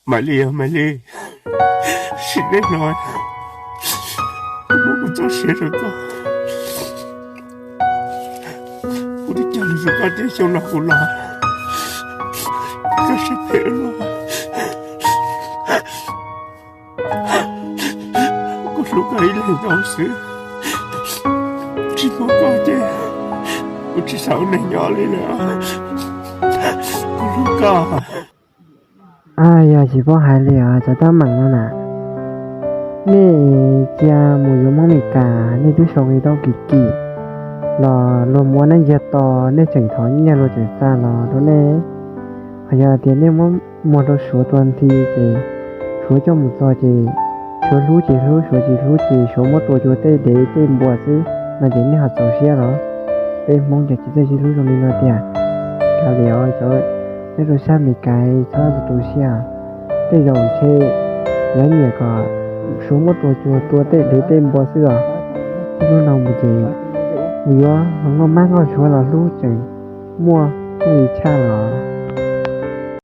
Maiv Lis, Maiv Lis, sim neej no kuv muab kuv txoj sia rau koj. Kuv twb cog lus rau koj tias xyoo no kuv los, koj siab phem ua luaj. Kuv hlub koj ib leeg nkaus xwb, tsis muaj koj ces kuv tsis xav ua neeg nyob li lawm. Kuv hlub koj. Yog tsis paub hais li os cov teeb meem no na, nej cia mus yuav Hmoob Meskas nej twb sau nqi tau kim kim los luag mus ua neej ntsiag to, nej tseem thov nyiaj luag tseem xa los rau nej. Ho yog tias nej muab muag rau Suav tua nthi ces Suav coj mus txog ces Suav hlub ces hlub, Suav tsis hlub ces Suav muab tua cuag tej dev tej npua xwb no ces nej ho txaus siab los? Peb Hmoob cov tsis txawj sib hlub zoo li no tiag. Kav liam os cov nyob rau sab Meskas, txhob tu siab. Tej zaum ntshe lawv nyiam kom Suav muab tua cuag tua tej dev tej npua xwb os. Hnub no mus ces mus yuav nkauj mab nkauj Suav los hlub tseem muaj hnub i tshaj los.